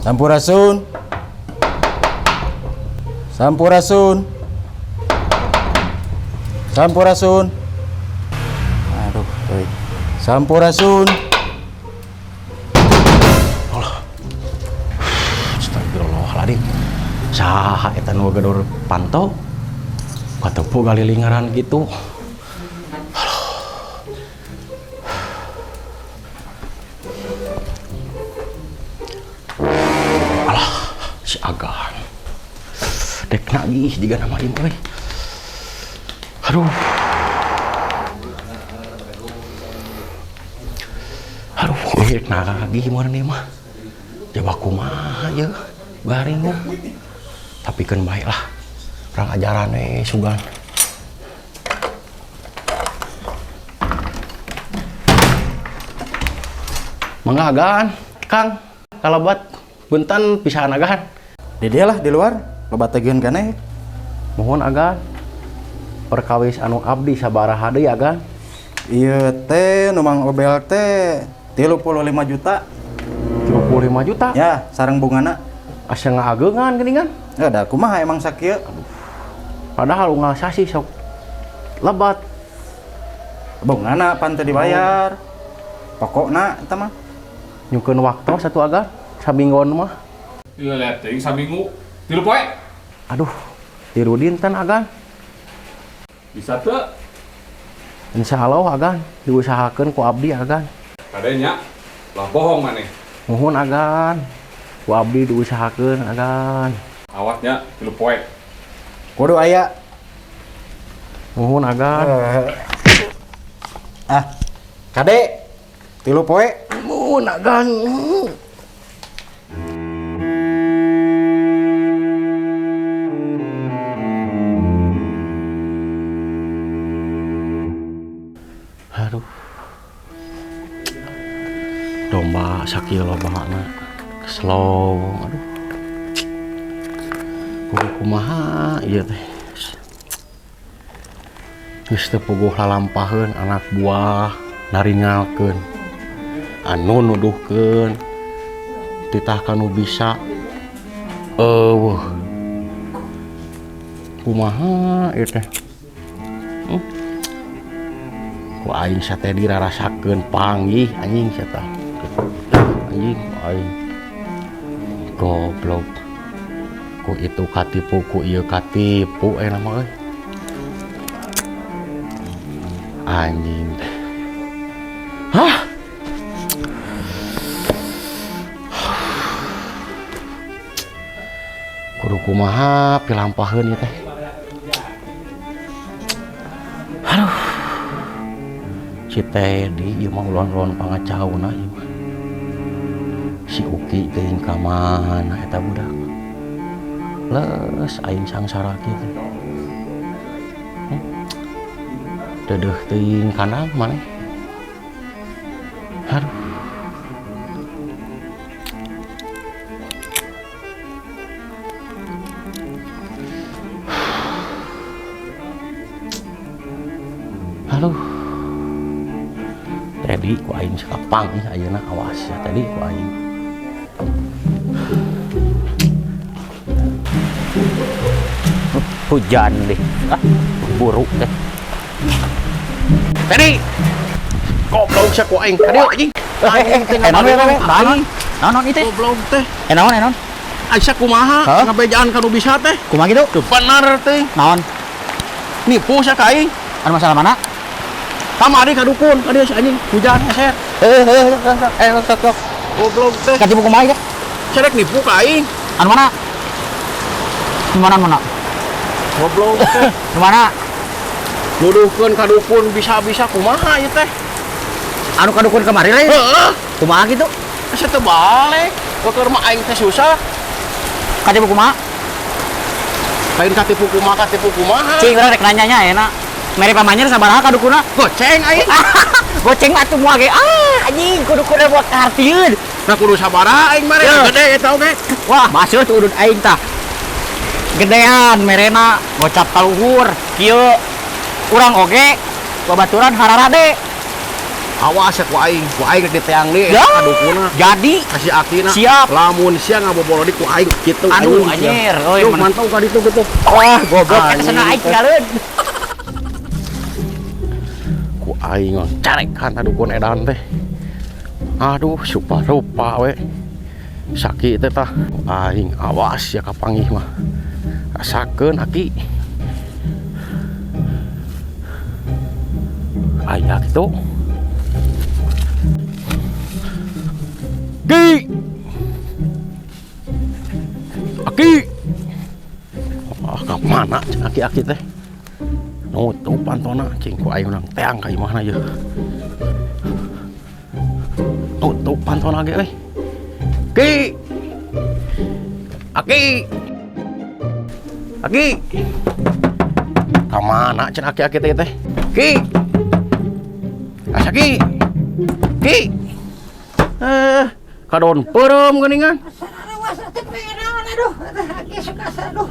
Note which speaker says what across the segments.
Speaker 1: Sampurasun. Sampurasun. Sampurasun. Aduh, euy. Sampurasun.
Speaker 2: Allah. Astagfirullahaladzim. Saha eta nu gedor panto? Katupu galilingaran gitu. Alah, si Agan. Dek nagih jiga nama ieu euy. Aduh. Aduh, dek nagih mun ieu mah. Jaba kumaha ieu garing mah. Tapi keun bae lah. Urang ajaran we sugan. Mangga Agan, Kang, kalabat punten pisahan Agan.
Speaker 1: Di dia lah di luar, loba tegeun keneh.
Speaker 2: Mohon Agan. Perkawis anu abdi sabaraha deui Agan?
Speaker 1: Ieu teh nu Mang Obel teh 35 juta.
Speaker 2: 35 juta?
Speaker 1: Ya, sareng bungana.
Speaker 2: Asa ngaageungan geuningan.
Speaker 1: Ya da kumaha emang sakieu?
Speaker 2: Padahal unggal sasi sok lebat.
Speaker 1: Bungana pan teu dibayar. Pokokna eta mah.
Speaker 2: Nyukeun waktu satu Agan, saminggon mah.
Speaker 3: Iya lihat teuing saminggu, 3 poe.
Speaker 2: Aduh, 3 dinten Agan.
Speaker 3: Bisa teu?
Speaker 2: Insya Allah Agan, diusahakeun ku abdi Agan.
Speaker 3: Kadenya, lah bohong maneh.
Speaker 2: Nuhun Agan, ku abdi diusahakeun Agan.
Speaker 3: Awasnya 3 poe.
Speaker 1: Kudu aya.
Speaker 2: Nuhun Agan.
Speaker 1: Ah, kade 3 poe.
Speaker 2: Nuhun Agan. Aduh. Domba sakieu lobana. Slow. Aduh. Kudu kumaha ieu teh. Geus teu puguh lalampaheun anak buah naringalkeun. Anu nuduhkeun titah kanu bisa. Eueuh. Kumaha ieu teh? Ku aing sate dirarasakeun panggih anjing sia tah. Anjing ku aing. Goblok. Ku itu katipu ku ieu katipu eta mah euy. Anjing teh. Hah? Kudu kumaha pilampaheun ieu teh. Aduh. Si Teddy ieu mah ulon-ulon pangacauna ieu mah. Si Uki teuing ka mana eta budak. Leus aing sangsara kieu teh. Deudeuh teuing kandang maneh. Aduh. Aduh. Teddy ku aing sakapang ih ayeuna awas ya Teddy ku aing.
Speaker 4: Hujan deh. Ah, buruk deh.
Speaker 2: Teddy. Goblok sia ku aing. Tadi anjing. Aing teh
Speaker 4: Naon,
Speaker 2: ngabarengan
Speaker 4: naon,
Speaker 2: ku aing.
Speaker 4: naon, naon itu?
Speaker 2: Goblok teh.
Speaker 4: Naon, naon?
Speaker 2: Aisyah kumaha?
Speaker 4: Hah?
Speaker 2: Ngabejaan ka nu bisa teh.
Speaker 4: Kumaha gitu?
Speaker 2: Teu bener teh.
Speaker 4: Naon?
Speaker 2: Nipu sia ka aing.
Speaker 4: Anu masalah mana?
Speaker 2: Kamari ka dukun, ka dieu si anjing hujan eser.
Speaker 4: Sok, sok.
Speaker 2: Goblok teh.
Speaker 4: Katipu kumaha ieu?
Speaker 2: Cerek nipu ka aing.
Speaker 4: Anu mana? Nu mana, mana?
Speaker 2: Goblok teh.
Speaker 4: Nu mana?
Speaker 2: Nuduhkeun ka dukun bisa-bisa kumaha ieu teh?
Speaker 4: Anu ka dukun kamari lain?
Speaker 2: Heeh.
Speaker 4: Kumaha kitu?
Speaker 2: Asa teu balik. Keur mah aing teh susah.
Speaker 4: Katipu kumaha?
Speaker 2: Lain katipu kumaha, katipu kumaha.
Speaker 4: Cing urang rek nanya nya ayeuna. Mere pamanyer sabaraha ka dukuna?
Speaker 2: Goceng aing.
Speaker 4: Goceng mah atuh moal ge. Ah, anjing kudu kudu buat kahartieun.
Speaker 2: Nah kudu sabaraha aing mere
Speaker 4: Ya.
Speaker 2: gede eta oge.
Speaker 4: Wah, masuk tuh udud aing tah. Gedean merena gocap kaluhur kieu. Urang oge babaturan hararade.
Speaker 2: Awas ya ku aing rek diteang deui
Speaker 4: Ya.
Speaker 2: eta dukuna.
Speaker 4: Jadi
Speaker 2: Kasih akina.
Speaker 4: Siap.
Speaker 2: Lamun sia ngabobolo di ku aing kitu.
Speaker 4: Aduh,
Speaker 2: Anjing, sia.
Speaker 4: anjir, euy,
Speaker 2: Tuh,
Speaker 4: mana-
Speaker 2: mantau ka ditu gitu.
Speaker 4: Wah, goblok eta
Speaker 2: Anjing.
Speaker 4: cenah aing tinggalin.
Speaker 2: Ku aing carekan dukun edan teh. Aduh, supa rupa we. Sakit teh tah. Aing awas ya kapanggih mah. Rasakeun aki. Aya kitu. Ki. Aki. Ah, ka mana cenah aki-aki teh? Nutup pantona cing ku aing urang teang ka imahna ye. Tutup pantona ge euy. Ki. Aki. Aki. Ka mana cenah aki-aki teh teh? Ki. Asa Ki. Ki. Kadon peureum geuningan.
Speaker 5: Aduh, aki suka aduh.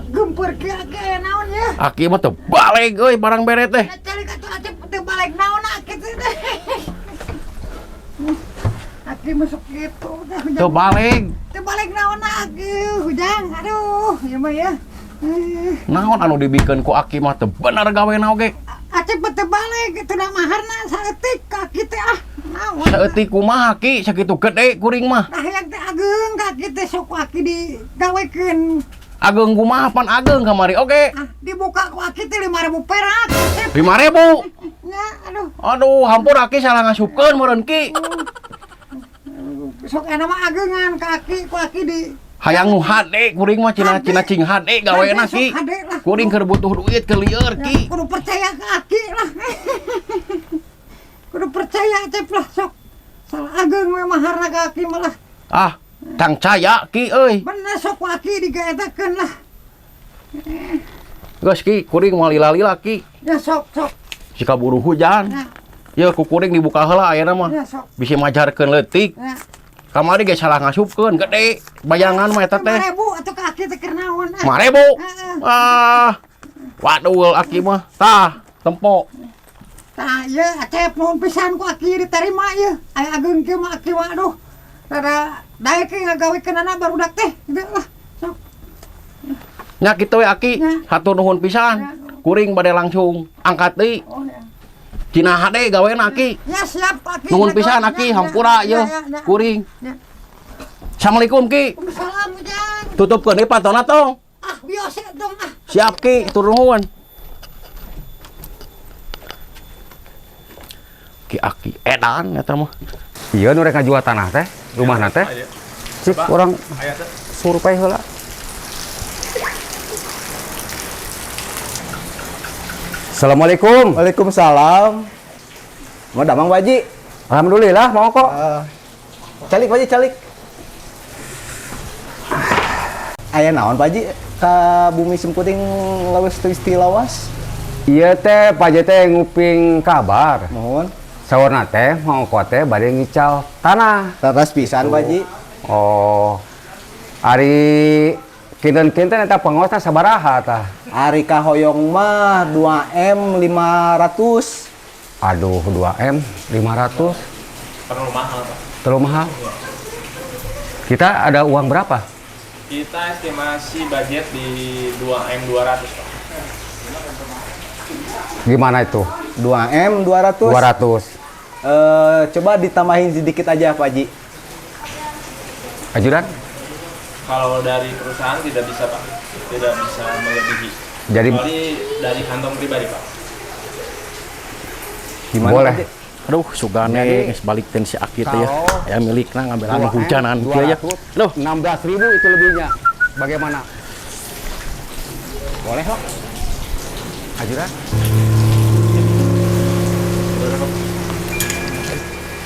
Speaker 5: Gempur ke aki aya naon ya.
Speaker 2: Aki mah teu balik euy barang bere teh.
Speaker 5: Cari katu acep teu balik naon aki teh. Aki masuk gitu udah.
Speaker 2: Teu balik.
Speaker 5: Teu balik naon aki hujang. Aduh, ieu mah ya.
Speaker 2: Naon anu dibikeun ku aki mah teu bener gawena oge.
Speaker 5: Acep teu balik itu da maharna saeutik ka aki teh ah. Naon.
Speaker 2: Saeutik kumaha ki sakitu gede kuring mah.
Speaker 5: Nah yang teh ageung ka aki teh sok aki digawekeun.
Speaker 2: Ageung kumaha pan ageung kamari oge.
Speaker 5: Ah, dibuka ku aki teh 5.000 perak.
Speaker 2: 5.000.
Speaker 5: Ya, aduh.
Speaker 2: Aduh, hampur aki salah ngasupkeun meureun ki.
Speaker 5: Sok enak mah ageungan ka aki ku aki di
Speaker 2: Hayang nu hade kuring mah cina cina cing hade gawena ki. Kuring keur butuh duit keur lieur ki.
Speaker 5: Kudu percaya ke aki lah. Kudu percaya cep lah sok. Salah ageung we maharna ka aki malah.
Speaker 2: Ah, tang caya ki euy.
Speaker 5: Bener sok ku aki digaetakeun lah.
Speaker 2: Geus ki, kuring moal lila-lila ki.
Speaker 5: Ya sok sok.
Speaker 2: Jika buru hujan.
Speaker 5: Ya.
Speaker 2: Ya ku kuring dibuka heula ayeuna mah.
Speaker 5: Ya sok.
Speaker 2: Bisi majarkeun leutik.
Speaker 5: Ya.
Speaker 2: Kamari ge salah ngasupkeun gede. Bayangan mah eta teh.
Speaker 5: 5.000 atuh ka aki teh keur naon ah.
Speaker 2: 5.000. Ah. Waduh aki mah. Tah, tempo.
Speaker 5: Tah ieu Acep nuhun pisan ku aki diterima ieu. Aya ageung kieu mah aki mah aduh. Rada daek ngagawekeunana barudak teh gitu lah. Sok.
Speaker 2: Nya kitu we aki,
Speaker 5: Ya.
Speaker 2: hatur nuhun pisan.
Speaker 5: Ya.
Speaker 2: Kuring bade langsung angkat deui.
Speaker 5: Oh ya.
Speaker 2: Cina hade gawena aki.
Speaker 5: Ya siap aki.
Speaker 2: Nuhun pisan aki, hampura
Speaker 5: Ya,
Speaker 2: ieu.
Speaker 5: ya, ya.
Speaker 2: Kuring.
Speaker 5: Ya.
Speaker 2: Assalamualaikum ki.
Speaker 5: Waalaikumsalam Ujang.
Speaker 2: Tutupkeun deui pantona tong.
Speaker 5: Ah, biasa dong ah.
Speaker 2: Siap ki, tur nuhun. Ki aki edan eta mah.
Speaker 6: Iya nu rek ngajual tanah teh, rumahna teh. Cik urang survei heula. Assalamualaikum.
Speaker 1: Waalaikumsalam. Mau damang Pak Haji?
Speaker 6: Alhamdulillah mau kok.
Speaker 1: Calik Pak Haji, calik. Aya naon Pak Haji ka bumi simkuring lawes teu lawas?
Speaker 6: Iya teh Pak Haji teh nguping kabar.
Speaker 1: Mohon.
Speaker 6: Saurna teh mau kok teh bade ngical tanah.
Speaker 1: Tatas pisan Pak Haji.
Speaker 6: Oh. Ari kinten-kinten eta pengaosna sabaraha tah?
Speaker 1: Ari kahoyong mah 2M 500.
Speaker 6: Aduh 2M 500.
Speaker 7: Terlalu mahal, Pak.
Speaker 6: Terlalu mahal. Kita ada uang berapa?
Speaker 7: Kita estimasi budget di 2M 200, Pak.
Speaker 6: Gimana itu?
Speaker 1: 2M 200.
Speaker 6: 200.
Speaker 1: Coba ditambahin sedikit aja Pak Haji.
Speaker 6: Ajudan?
Speaker 7: Kalau dari perusahaan tidak bisa, Pak. Tidak bisa melebihi.
Speaker 6: Jadi
Speaker 7: kecuali dari kantong pribadi, Pak.
Speaker 1: Gimana,
Speaker 6: boleh.
Speaker 1: Pak Haji?
Speaker 2: Aduh, sugane geus balikeun si aki teh ya. Aya milikna ngambelan hujanan kieu ya. Loh,
Speaker 6: 16.000 itu lebihnya. Bagaimana? Boleh lah. Ajudan.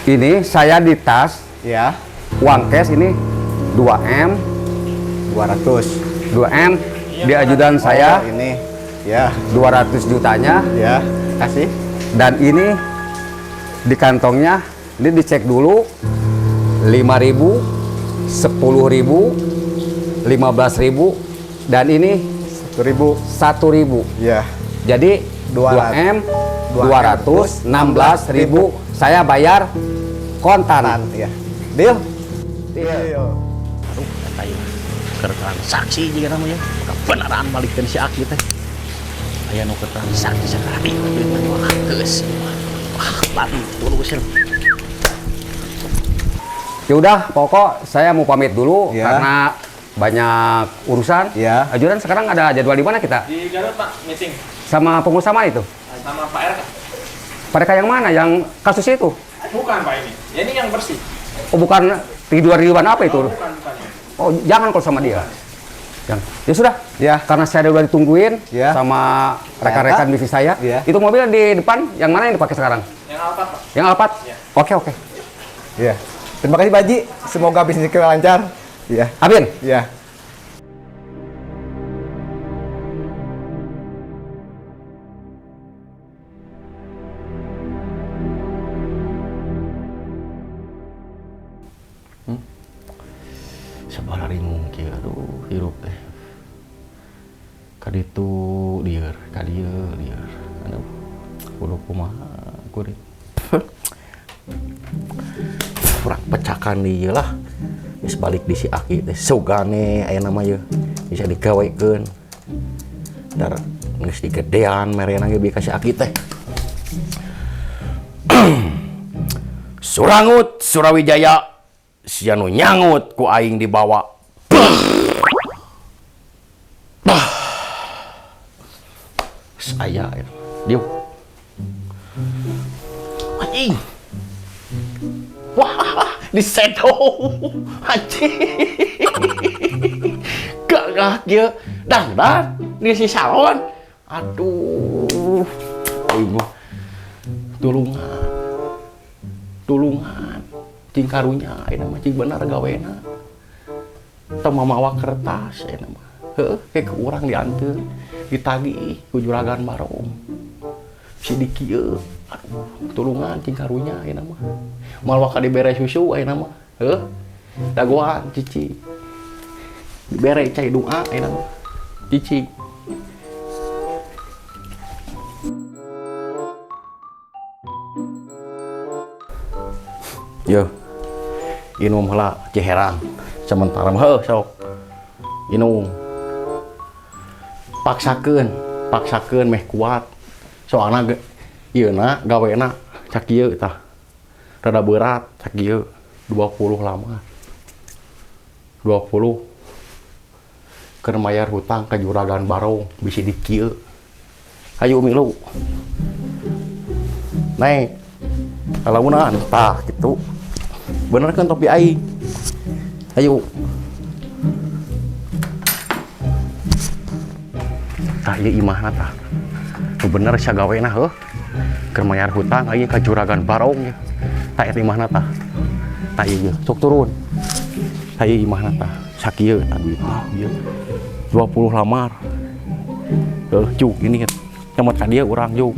Speaker 6: Ini saya di tas
Speaker 1: Ya,
Speaker 6: uang cash ini 2M
Speaker 1: 200.
Speaker 6: 2M di ajudan saya
Speaker 1: Oh, ini. Ya,
Speaker 6: 200 jutanya
Speaker 1: ya. Kasih.
Speaker 6: dan ini di kantongnya ini dicek dulu 5.000, 10.000, 15.000 dan ini
Speaker 1: 1.000.
Speaker 6: 1.000.
Speaker 1: Ya.
Speaker 6: Jadi 2M 216.000. Saya bayar kontan.
Speaker 1: Ya. Deal.
Speaker 6: Deal.
Speaker 2: Aduh, eta ieu keur transaksi jiga namanya. Kebenaran balikeun si Aki teh. Aya nu keur transaksi sakali duit mah 200. Wah, bantu lu.
Speaker 6: Ya udah, pokok saya mau pamit dulu
Speaker 1: Ya.
Speaker 6: karena banyak urusan.
Speaker 1: Ya.
Speaker 6: Ajuran sekarang ada jadwal di mana kita?
Speaker 7: Di Garut Pak, meeting
Speaker 6: Sama pengusaha mana itu?
Speaker 7: sama Pak RK.
Speaker 6: Mereka yang mana? Yang kasus itu?
Speaker 7: Bukan Pak ini. Ya, ini yang bersih.
Speaker 6: Oh, bukan tidur-tiduran apa itu?
Speaker 7: Oh, bukan, bukan.
Speaker 6: Oh, jangan kalau sama dia. Jangan. Ya sudah.
Speaker 1: Ya.
Speaker 6: Karena saya udah ditungguin
Speaker 1: Ya.
Speaker 6: sama rekan-rekan bisnis saya.
Speaker 1: Ya.
Speaker 6: Itu mobil di depan yang mana yang dipakai sekarang?
Speaker 7: Yang Alphard Pak.
Speaker 6: Yang Alphard?
Speaker 7: Ya.
Speaker 6: Oke, oke.
Speaker 1: Ya. Terima kasih Pak Haji. Semoga bisnis kita lancar. Ya.
Speaker 6: Amin.
Speaker 1: Ya.
Speaker 2: Sabar ringung kieu, aduh hirup teh. Kaditu lieur, kadieu lieur. Aduh, kudu kumaha kuring. Kurang pecakan di ieu lah. Geus balik di si Aki teh sugane aya nama ieu bisa digawekeun. Dar geus digedean merena ge bi ka si Aki teh. Surangut Surawijaya sia nu nyangut ku aing dibawa. Bah. Saya dieu. Anjing. Wah, disedo. Anjing. Gagah kieu. Dangdan di si salon. Aduh. Aing mah tulungan. Tulungan. Cing karunya ayeuna mah cing bener gawena. Teu mamawa kertas ayeuna mah. Heuh, ke urang dianteur, ditagih ku juragan barong. Si dikieu. Aduh, tulungan cing karunya ayeuna mah. Moal waka dibere susu ayeuna mah. Heuh. Dagoan cici. Dibere cai doa ayeuna mah. Cici. Yo. Inum heula ciherang sementara mah heuh sok. Inum. Paksakeun, paksakeun meh kuat. Soalna ieu na gawena cak ieu tah. Rada berat cak ieu 20 lama. 20 keur mayar hutang ka juragan barong bisi dikieu. Hayu milu. Naik. Kalaunan tah kitu. Bener kan topi aing. Ayo. Tah ieu imahna tah. Nu bener sia gawena heuh. Keur mayar hutang aing ka juragan barong. Tah eta imahna tah. Tah ieu sok turun. Tah ieu imahna tah. Sakieu tah duitna ieu. 20 lamar. Heuh cuk ini nyamot ka dieu urang juk.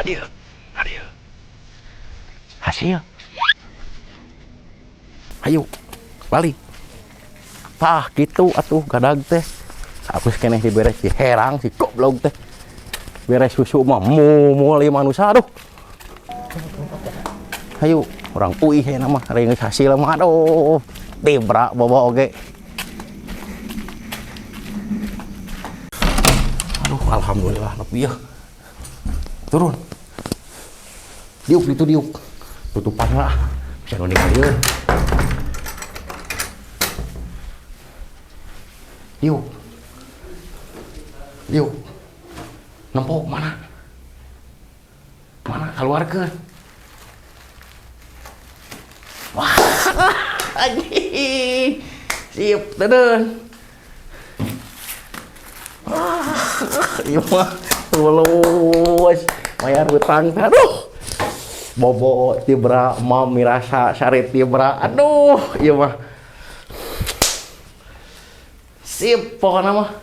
Speaker 2: Ka dieu. Ka dieu. Hasil. Ayo, balik. Tah gitu atuh gadag teh. Aku keneh dibere si herang si goblok teh. Beres susu mah mumul ieu manusia aduh. Ayo, orang uih ya nama ring hasil mah aduh. Tibra bobo oge. Aduh, alhamdulillah nepi ya. Turun. Diuk itu diuk. Tutupan lah. Bisa nu ningali. Diuk. Diuk. Nempo mana? Mana keluarkeun? Wah, anjing. Sip, dedeun. Wah, ieu mah lulus. Bayar hutang, aduh. Bobo tibra, mam mirasa sare tibra. Aduh, ieu mah. Sip, pokokna mah.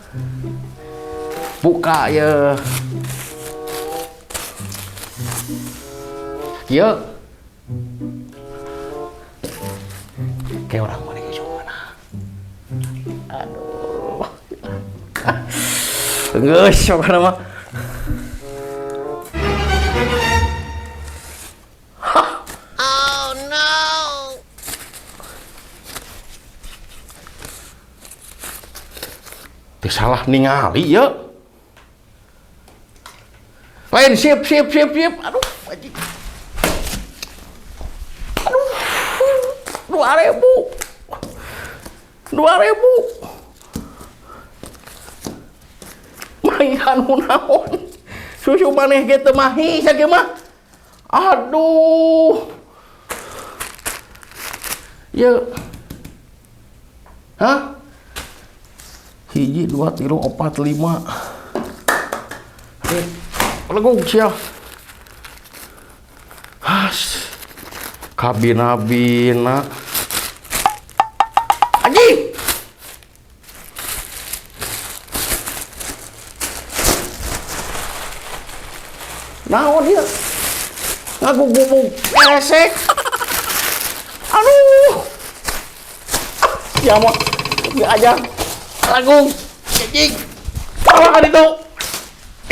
Speaker 2: Buka ya. Kieu. Kayak orang mana ke mana? Aduh. Geus pokokna mah.
Speaker 8: Oh no.
Speaker 2: Teu salah ningali ya. Lain sip sip sip sip. Aduh, anjing. Aduh. 2000. 2000. Mahian naon? Susu maneh ge teu mahi sakieu mah. Aduh. Ye. Hah? 1 2 3 4 5. Legung sia. Has. Kabina-bina. Anjing. Naon ieu? Ngagugubug esek. Aduh. Ya mah diajak lagung anjing. Tolong kan itu.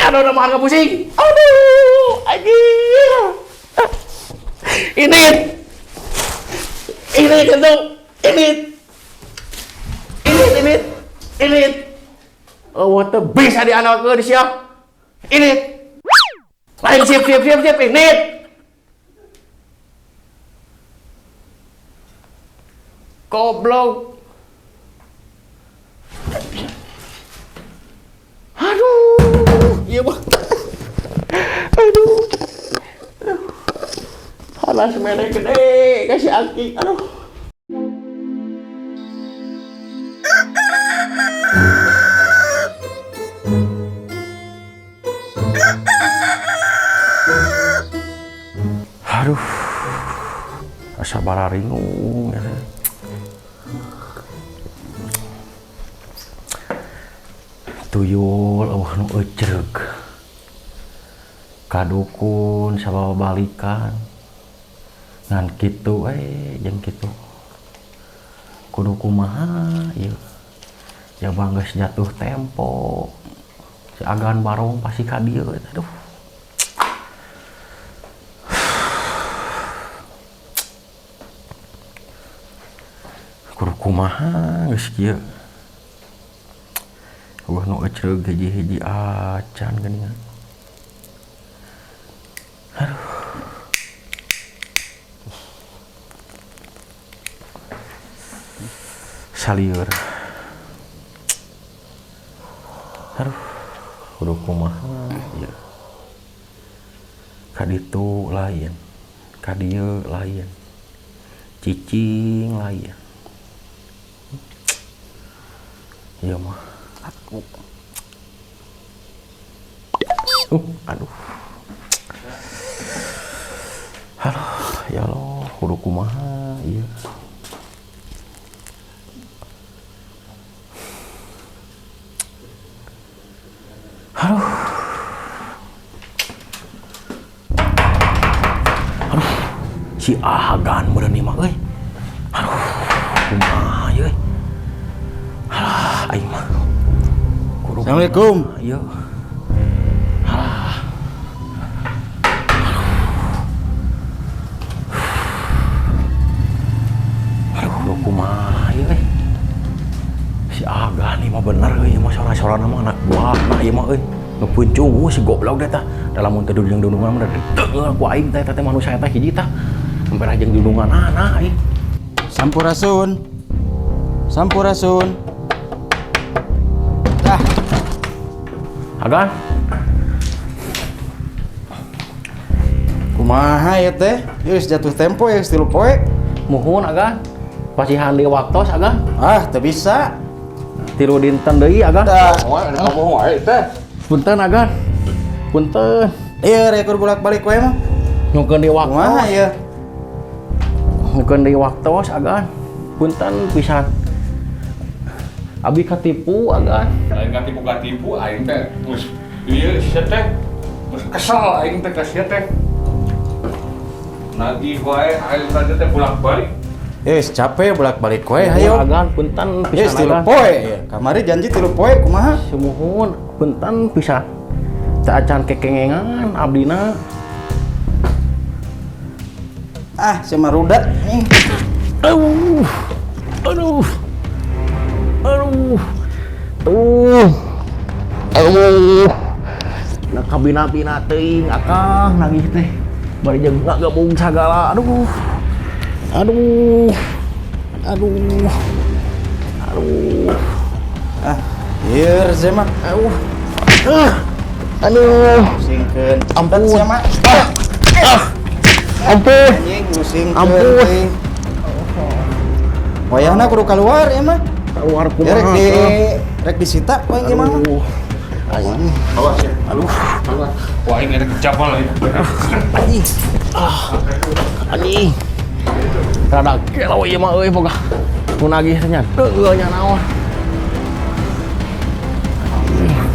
Speaker 2: Aduh, udah makan pusing. Aduh, anjing. Ini tentu. Ini. Ini. Ini. Oh, what the bisa diandalkeun sia. Ini. Lain sip sip sip sip ini. Goblok. Aduh, iya mah. Aduh. Aduh. Panas merek gede kasih aki. Aduh. Aduh. Asa bararingung ya. Tuyul eueuh nu ecreug. Kadukun sabab balikan. Ngan kitu we jeung kitu. Kudu kumaha ieu. Jaba geus jatuh tempo. Si agan barong pasti ka dieu aduh. Kudu kumaha geus kieu. Eueuh nu ecreug hiji-hiji acan geuningan. Aduh. Salieur. Aduh, kudu kumaha ieu. Ka ditu lain, ka dieu lain. Cicing lain. Ieu mah aku. Aduh. Aduh, ya Allah, kudu kumaha ieu. Aduh. Si Agan meureun ieu mah euy. Aduh, kumaha ieu euy. Alah, aing mah. Kudu
Speaker 1: Assalamualaikum.
Speaker 2: Ieu. Alah. Aduh, kudu kumaha ieu euy. Si Agan ieu mah bener euy, ieu mah sora-sorana mah anak buahna ieu mah euy. Nu puncung si goblok teh tah. Dalam mun teu jeung dundungan mah deungeun ku aing teh teh manusia eta hiji tah. Sampai rajeng dundungan anak aing.
Speaker 1: Sampurasun. Sampurasun. Dah.
Speaker 2: Agan.
Speaker 1: Kumaha ya teh? Geus jatuh tempo ya 3 poe.
Speaker 2: Muhun Agan. Pasihan deui waktos Agan.
Speaker 1: Ah, teu bisa.
Speaker 2: 3 dinten deui Agan.
Speaker 1: Dah.
Speaker 3: Ngomong wae teh.
Speaker 2: Punten Agan. Punten.
Speaker 1: Iya, rekor bolak-balik wae mah.
Speaker 2: Nyungkeun deui waktos.
Speaker 1: Kumaha ieu?
Speaker 2: Nyungkeun deui waktos Agan. Punten pisan. Abi katipu Agan.
Speaker 3: Lain katipu-katipu aing teh geus ieu sia teh. Geus kesel aing teh ka sia teh. Nagih wae aing tadi teh bolak-balik.
Speaker 1: Capek bolak-balik wae hayo.
Speaker 2: Agan punten pisan
Speaker 1: 3
Speaker 2: Agan.
Speaker 1: poe. Kamari janji 3 poe kumaha?
Speaker 2: Sumuhun punten pisan. Teu acan kekengengan abdina.
Speaker 1: Ah, sia mah rudat.
Speaker 2: Aduh. Aduh. Aduh. Tuh. Aduh. Nah kabina-bina teuing akang nagih teh. Bari jeung ngagebung sagala. Aduh. Aduh. Aduh. Aduh.
Speaker 1: Ah, ieu sia mah.
Speaker 2: Aduh. Ah. Aduh.
Speaker 1: Pusingkeun.
Speaker 2: Ampun.
Speaker 1: Sia mah.
Speaker 2: Ah. Ampun.
Speaker 1: Anjing musingkeun.
Speaker 2: Ampun.
Speaker 1: Teuing. Wayahna kudu keluar ya mah.
Speaker 2: Keluar
Speaker 1: Ya, rek
Speaker 2: kumaha.
Speaker 1: di rek disita poe ieu mah.
Speaker 2: Aduh. Aduh.
Speaker 3: Awas ya.
Speaker 2: Aduh.
Speaker 3: Wah, aing ada kecapal ya.
Speaker 2: Anjing. Ah. Anjing. Rada gelo ieu mah euy boga. Nu nagih teh nya. Deungeuh nya naon.